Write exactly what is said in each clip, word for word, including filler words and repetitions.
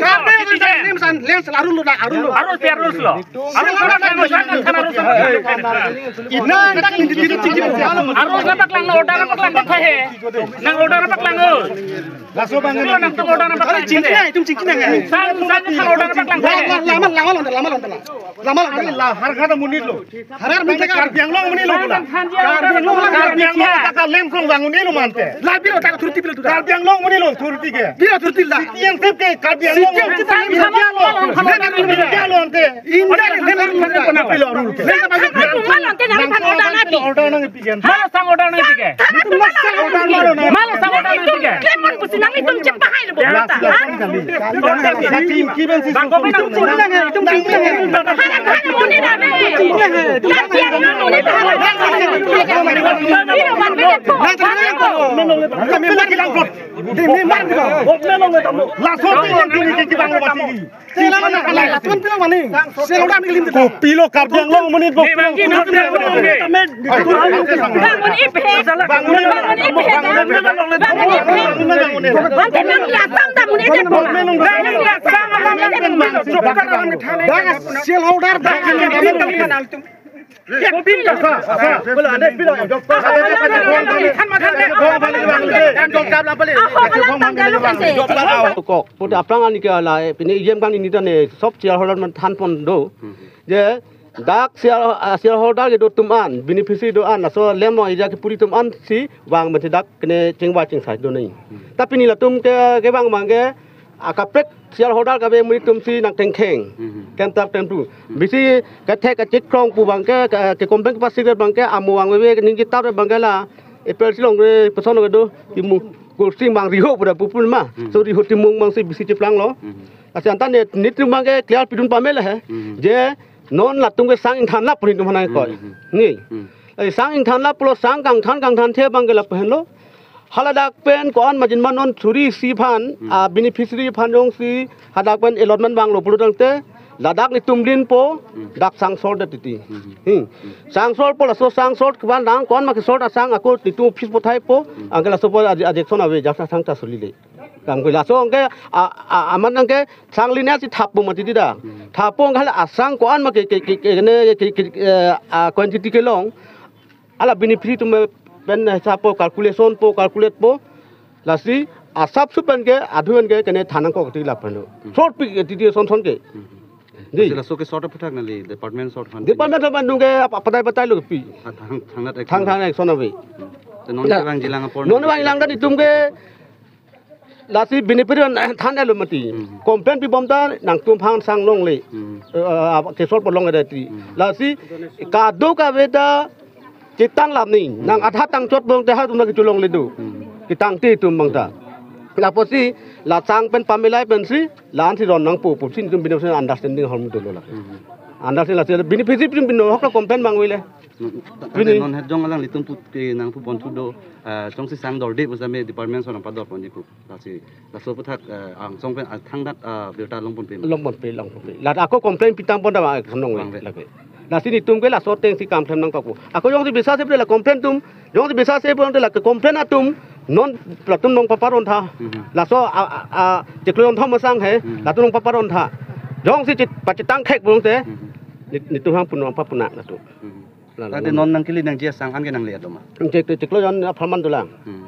Karbi Anglong Karbi Anglong citizen. Lim san, lim san, arul lo na, arul lo. Arul pi arul lo. Arul lo na. Aro nangpaklang, order nangpaklang, order nangpaklang. Laso bang nangtum order nangpaklang. Chingki nang, itum chingki nang. Sang, sang, sang order nangpaklang. Lama, lama, lama lonta, lama lonta. Lama lonta. La har khat amonit lo. Har khat amonit lo. Karbi Anglong amonit lo. Karbi Anglong, Karbi Anglong, kaka lem krong bang amonit lo mante. La pilo, tak thurti pilo tu. Karbi Anglong amonit lo, thurti ke. Pilo thurti la. Citizenship ke Karbi Anglong. Citizenship ke Karbi Anglong. Karbi Anglong ante. India ke pilo rule ke. Order nangpi ke. Hala sang order nangpi ke. Hala sang order nangpi ke. Lemon pusi nangtum chepahai lo. Kopilo Karbi Anglong amonit. Shareholder. Kok, pute aphrang ani ke la, pini E M kang ini tane, sob shareholder atum thanpon do. Je, dak share, ah, shareholder kedo atum an, beneficiary do an, laso lem lo ija kepuri atum an si vang mati dak kene chingvai chingsai do nai. Ta pini latum ke, kevang mang ke, akaprek shareholder kave amonit atum si nangthengkheng. Kemtap kemtu. Bisi kethek kachit krong pu bang ke, ke, ke complain kepasik bang ke, amo vang veve ningje tap bang ke la, apel si longre, peson longre do, timu, kursi mang riho pu da pupun ma. So riho timung mang si bisi cheplang lo. Asi anta ne, nitum mang ke clear pidun pame la he. Je, non latum ke sang ingthan lap puni tum hanai koi. Ni. Ai sang ingthan lap pulo sang kangthan kangthan the bang ke lap henlo. Haladak pen ko-an majin ma non suri isi aphan, ah, beneficiary aphan jongsi hadak pen allotment vanglo pulo tangte, ladak nitum linpo, dak sang sor det titi. Hmm. Sang sorpo laso sang sor kevan dang ko-an ma kesor asang ako nitum office pothaipo, anke laso po aje-, ajection ave jaksa sang ta suli le. Kam ke laso anke a, a, aman anke sang linya si thappo mati tida. Thappo anke hala asang ko-an ma ke, ke, ke, ke, kene, ke, ke, eh, a, quantity kelong. Ala beneficiary atum pen hisap po, calculation po, calculate po. Lasi asap su pen ke, adhu pen ke, kene thanang kok ti lap pano. Sor pi ke titi son son ke. Di. Sila so ke sort of thak nali, department sort fan. Department sort fan dung ke ap-, patai patai lo pi. Ah, thang, thang nat Thang action. Thang action ave. Te non ke bang jilang apor non bang jilang dan itum ke lasi beneficiary an than elo mati. Complain pibom ta nangtum aphan sang longle. Eh, eh, kesor po longle ti. Lasi kado kave ta chetang lam ni. Nang adha tang chot bong te ha tum lagi chulong le do. Ketang ti tum bang ta. Lapusi la sang pen pamilai pensi la-an si ron nangpo pusi itum beneficiary understanding hom dolo la. Understanding lasi beneficiary pin bin hok la complain bang vele. Pini. Non het jong alanglitum put ke nangpu pontu do, eh, jongsi sang dorde pu same department so nangpador ponji pu. Lasi, laso aputhak, eh, angsong pen, ah, thangdak, ah, birta longponpe ma? Longponpe, longponpe. Lata ako complain pitang pon dama, eh, khanong Bang le, ve. Lake. Lasi nitum ke laso ateng si kam klem nangkok pu. Ako jongsi bisa se pu la complain atum, jongsi bisa se pu la ke complain atum, non latum nangpaparon tha. Laso a, a, a, chiklo jon thom asang he, latum nangpaparon tha. Jongsi chit, pachitang khek pu te, nit-, nitum hang pun nangpapuna latum. Lalo. Tadi non nangkele nangji asang an ke nangle atum ma? Chek, chiklo jon apharman dolang. Hmm.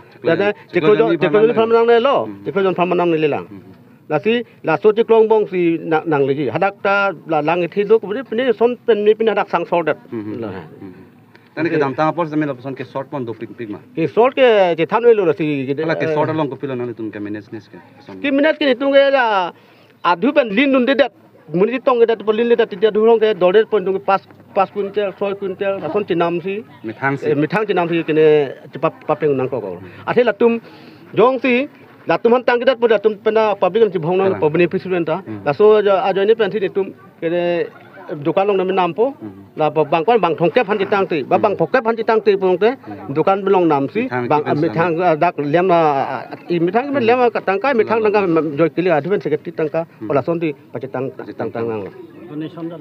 Chiklo jon, chiklo jon apharman nangle lo. Hmm. Chiklo jon apharman nangle lang. Hmm. Lasi, laso chiklo angbong si nang, nangleji. Hadak ta la lang ithi dok, pini, pini son pen ni pini hadak sang sor det. Hmm, hmm. Lo, ha. Hmm. Tadi kedamtang apor same lapuson ke sort pon dopikpik ma? Ke sort ke chethan velo lasi. Hala ke, eh, sort along kopilo nanglitum ke manage nes ke? Ke manage ke nitum ke la adhu pen lin dunde det. Monit chetongke det, pulin le det, titi adhu along ke dorde pon dung pas, pas quintal, soi quintal, lason chenam si. Methang si. Eh, methang chenam si kene chepa-, papeng nangkok. Athe latum jongsi latum han tangke det pu latum pen ta public an chibhong nang. Kalang. Pu beneficiary anta. Hmm. Laso ajo, ajoine pensi nitum kene dukan along nami nampo. Hmm. La ba bang kon bang thomkep aphan chetangte, ba bang phokep aphan chetangte pulote, dukan along namsi, methang bang, kipen methang, ah, dak lem, ah, ah, i methang kipen lem, ah, tangka, methang tangka, joy kili adhu pen secretary tangka, hmm, ola sonti pachetang, pachetang tang nang. Donation dan.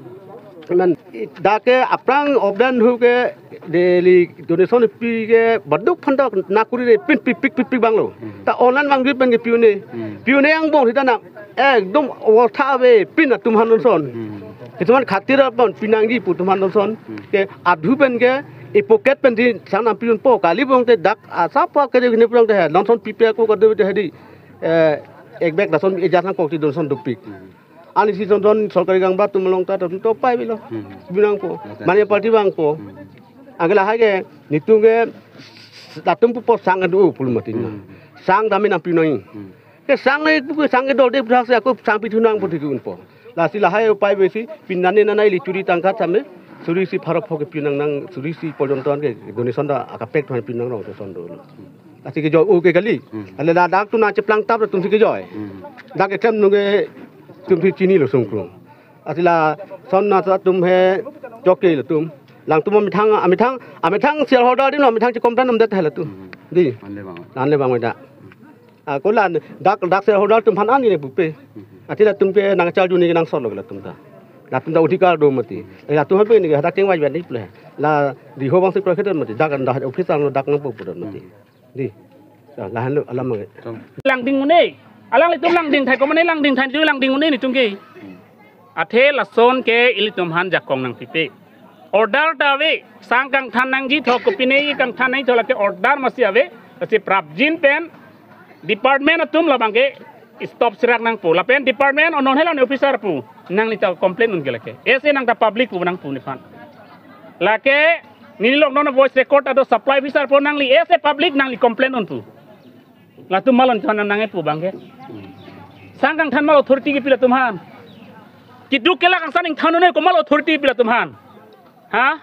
Men, i, dak ke aphrang obdan hu ke, daily donation pi ke, baduk phan dak nakuri re, pin pik, pik, pik, pik bang lo. Hmm. Ta online bang jui pen ke piune. Hmm. Piune angbong sita na, ekdom wol tha ave, pin atum han son. Hmm. Kisuman khatir apon pinangji pu atum aphan donson. Hmm. Ke adhu pen ke e pocket pen si sang nangpi unpo, kali bong te dak asap ke de ne pulang te he, donson pipe ako kado te he di. Eh, ek bag lason e jas nangkok ti donson dopik. Hmm. Ani si donson sorkari kangba atum along ta atum to pai bilo. Hmm. Binangpo. Mane party abangpo. Hmm. Anke lahai ke netum ke latum pupo sang adu pulo mati na. Hmm. Sang dam nangpi nangji. Hmm. Ke sang le pu ke sang ke dorde puthak si ako sang pithu nang pu thik unpo. Lasi lahai upai besi pinane nanai ili churi tangka same suri isi pharo pho ke pinang nang suri isi porjonto ke donation ta akaprek thon pinang rong ke son dolo. Lasi kejoi o ke kali. Hmm. Ale ladak atum nangcheplang tap atum si kejoi. Hmm. Dak eklem nung ke atum si chinilo sungkrung. Lasi lason nasa atum he choke latum. Alangtum amethang, amethang, amethang shareholder di no, amethang checomplain nangdet he latum. Hmm. Di. Anle bang. Anle bang da. Ah, ko la dak, dak shareholder atum aphan ani ne pupe. Hmm. Athe latum ke nangcharju ni nang solo latum ta. Latum ta odhikar do mati. Eh, latum aphan ni dak kengvai vani ple. La diho bang si prokhet mati. Dak dak office ang dak nangpo pura mati. Hmm. Di. Lahenlo alam mati. Langding un-e. Alanglitum langding thai, komane langding thai, langding un-e netum ke. Hmm. Athe lason ke ilitum aphan jakong nangpipe. Order ta ave, sang kangthan nangji tho kopine kangthan nangji tho lake order masi ave, lasi prapjin pen department atum labang ke stop sirak nangpo. Lapen department onon helan officer pu. Nangli ta complain un ke lake. Ese nang ta public pu nangpu nephan. Lake neli lok non voice record ado supply officer pu nangli ese public nangli complain un pu. Latum malon thon nang nangpu abang ke. Sang kangthan mal authority kipi latum aphan. Kiduk kelak angsong ingthan un-e komat authority kipi latum aphan. Ha?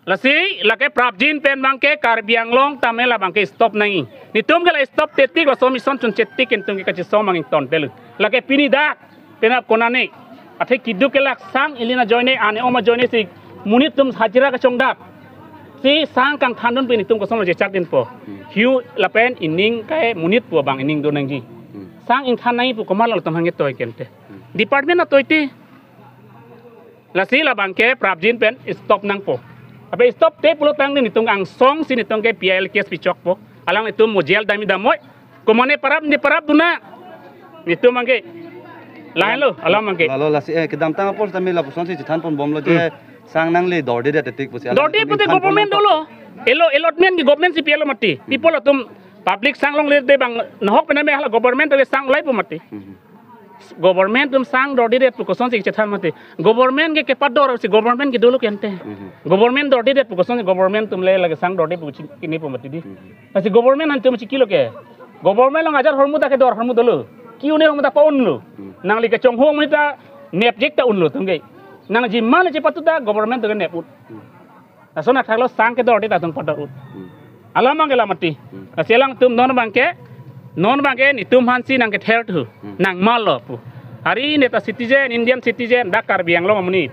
Lasi, lake prapjin pen abang ke Karbi Anglong tame labang ke stop nangji. Netum ke la stop tetik laso mission chun chetik netum ke kachesong mang ington telu. Lake pini dak. Penap konane. Athe kiduk kelak sang ili na ajoine, ane om ajoine si monit atum hajira kachongdak. Si sang kangthan dun pen netum kosonlo chechak dinpo. Hmm. Hiu lapen ining kai monit pu abang ining do nangji. Hmm. Sang ingthan nangji pu komat latum hangke toi kente. Hmm. Department atoi ti. Lasi labang ke prapjin pen stop nangpo. Ape stop te pulo tangte netum angsong si netum ke P I L case pichokpo. Alanglitum mo jail dam-i damnoi. Komane parap ne parap dun na. Netum abang ke. Lahenlo, alam abang ke. Lalo lasi, eh, kedamtang apor tame lapuson si chethan ponbomlo je, hmm, sang nangle dordedet tetik pusi. Dorde pute government dolo. Elo allotment ke government si pilo mati. Hmm. People atum public sang longle te abang nahok pename hala government te sang ulai pu mati. Hmm. Government atum sang dordedet pu kosonsi chethan mati. Government ke kepador si government ke dolo kente. Mhm. Government dordedet pu kosonsi government atum le lake sang dorde pu chi-, kini pu mati di. Mhm. Lasi government atum chikilo ke. Government along ajar hormu ta kedor hormu dolo. Ki-un-e hormu ta pa-unlo. Mhm. Nangli kechonghu amonit ta nepjek ta unlo atum ke. Nangji mane chepatu ta government atum ke nep un. Mhm. Lason athaklo sang kedor di ta atum pador un. Hmm. Alam abang ke la mati. Hmm. Lasi alangtum non abang ke, non abang ke netum aphan si nangkether thu. Hmm. Nangmalo pu. Hari ne ta citizen, Indian citizen, dak Karbi Anglong amonit.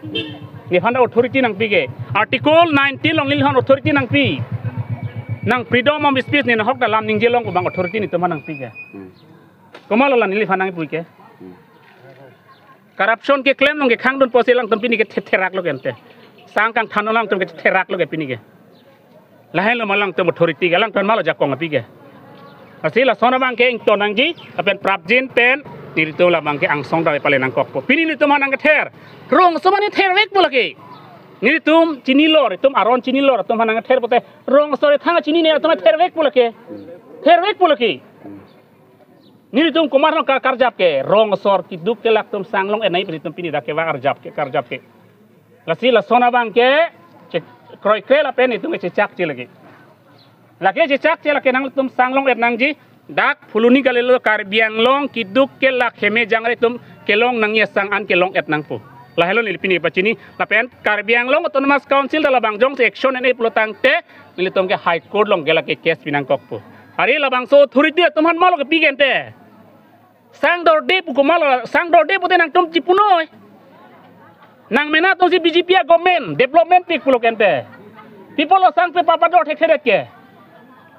Nephan ta authority nangpi ke. Article nineteen along neliphan authority nangpi. Nang freedom of speech ne nahok ta lam ningje long pu abang authority netum aphan nangpi ke. Hmm. Komatlo la neliphan nangpi ke. Hmm. Corruption keklem along kekhang dunpo si alangtum pini ke the-, therak lo kente. Sang kangthan alangtum ke therak lo ke pini ke. Lahenlo ma alangtum authority ke, alangtum malo jakong api ke. Lasi lason abang ke ington nangji, lapen prapjin pen, nelitum labang ke angsong dai pale nangkokpo. Pini netum aphan nangkether. Rongso mane thervekpo lake. Nelitum chinilo, netum aron chinilo, netum aphan nangkether pote. Rongso rethang chinine, netum thervekpo lake. Thervekpo lake. Nelitum komat nang ka-, karjap ke, rong asor kiduk kelak atum sang long-et nangji pu netum pini dak kevang arjap ke, karjap ke. Lasi lason abang ke, che-, kroikre lapen netum ke chechakche lagi. Lake chechakche lake nangtum sang long-et nangji, dak Phuloni kalilo Karbi Anglong kiduk kelak heme jangre atum kelong nangji asang an kelong-et nangpo. Lahelo neli pini pachini, lapen Karbi Anglong Autonomous Council ta labang jongsi action en-e pulo tangte, nelitum ke High Court along ke lake case pinangkokpo. Hari labangso authority atum aphan malo kepi kente. Sang dorde pu komatlo, sang dorde pute nangtum chipunoi. Nang mena atum si B J P a-government, development pik pulo kente. People lo sang pe papador thekthedet ke.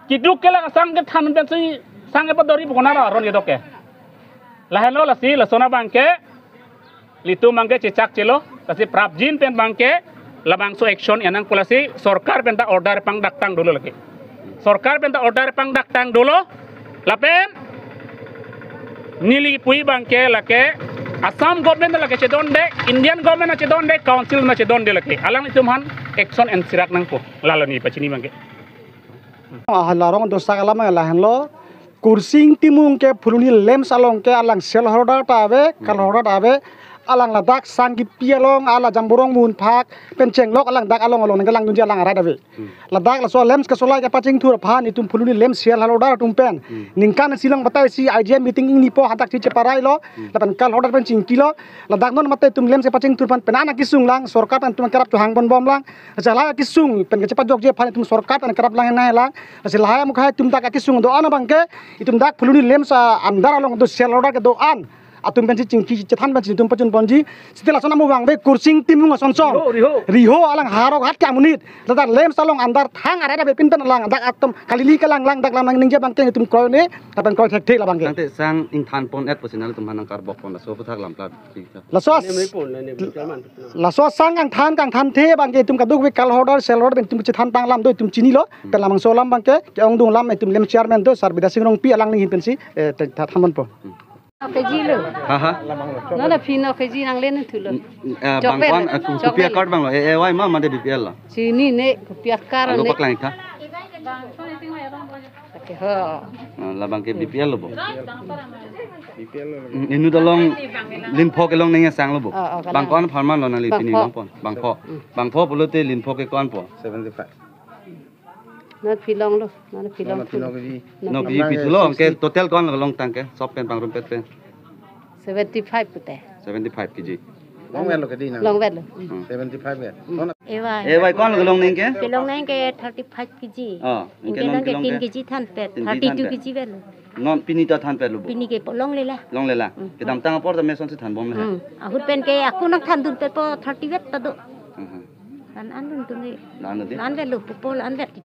Kiduk kelak asang kethan pensi sang kepadori pu konatlo aron kedok ke. Lahelo lasi, lason abang ke. Nelitum abang ke chechakchelo, lasi prapjin pen abang ke, labangso action en nangpo lasi, sorkar pen ta order pangdaktang dolo lake. Sorkar pen ta order pangdaktang dolo, lapen, neli pui abang ke lake, Assam government lake chedonde, Indian government chedonde, council ma chedonde lake. Alanglitum aphan action ensirak nangpo. Lalo ne pachini abangke. Ah, la rong dosak alam lahenlo. Kursing Timung ke Phuloni LAMPS along ke alang sel holder ta ave, card holder ta ave. Alang ladak sang kipi along, ala Jamborong Munphak pen chenglok alang dak along along nangkelangdunji alang arat ave. Hmm. Ladak laso LAMPS kesolai kepachingthur aphan itum Phuloni LAMPS sel holder atum pen. Hmm. Ningkan isi along batai isi I G M meeting ingnipo hadak si cheparailo. Hmm. Lapen card holder pen chingkilo. Ladak non mate itum LAMPS kepachingthur aphan penang akesung lang, sorkar pen itum kerap chohang ponbom lang. Lasi lahai akesung pen kachepajokji aphan itum sorkar pen kerap lang nai lang. Lasi lahai amukhai itum dak akesung do-an abangke, itum dak Phuloni LAMPS a-under along do sel holder kedo-an atum pensi chingki chethan pensi itum pachun ponji. Seta lason amu abang ave Kursing Timung asonson. Riho, riho. Riho alang harok hat ke amonit. Ladak LAMPS along under thang arat ave pin pen alang dak atum kalili kelang lang dak lam nangningje abangke itum kroine, lapen kroi thekthe labangke. Tangte sang ingthan pon-et pusi nanglitum aphan nangkarbok pon laso aphuthak lam plat. Laso as-, laso sang kangthan kangthanthe abangke itum kadokave card holder, sel holder pen itum chethan tanglam do itum chinilo. Hmm. Pen labangso alam abangke ke-ongdung alam itum LAMPS chairman do Sar Bidya Sing Rongpi alangli ahin pensi, eh, te-, tha-, than ponpo. Hmm. K G lo. Ha, ha. Nona phi no K G nanglen thulo. N-, n-, ah, Chokvel. Bang ko-an, ah, ku-, Chokvel. Kupi a-card abang lo? A Y ma mate B P L lo? Sini ne kupi a-card. Alo ne. Paklang tha. Oke, ho. Ah, labangke B P L lo bo? B P L lo. Mm, inut along Linpho kelong neng sang lo bo? Oh, oh, kalang. Bang ko-an apharman lo nangli pini Bangpho. Longpon? Bangpho. Mm. Bangpho pulote Linpho ke ko-an po? Seventy five. Non phi longlo, non phi long. Non phi long kiji. Non kiji pithulo, ke total ko-an lo long tangke, sop pen pangrumpet pen? Seventy five pute. Seventy five kiji. Longvetlo kedi nang. Longvetlo. Hmm. Seventy five ya. Hmm. Non A Y. A Y ko-an lo long neng ke? Kelong neng ke thirty five kiji. Oh, anke non kelong ke? Tin kiji thanpet, tin kiji thirty two thanpet. Kiji vetlo. Non pini ta thanpetlo bo? Pini ke po longlela. Longlela. Hmm. Kedamtang apor ta meson si thanbomle. Hmm. Ahut pen ke ako nangthandunpetpo thirty vet ta do. Hmm. La-an duntum ke. La-an dei? La-an vetlo, popo la-an vet.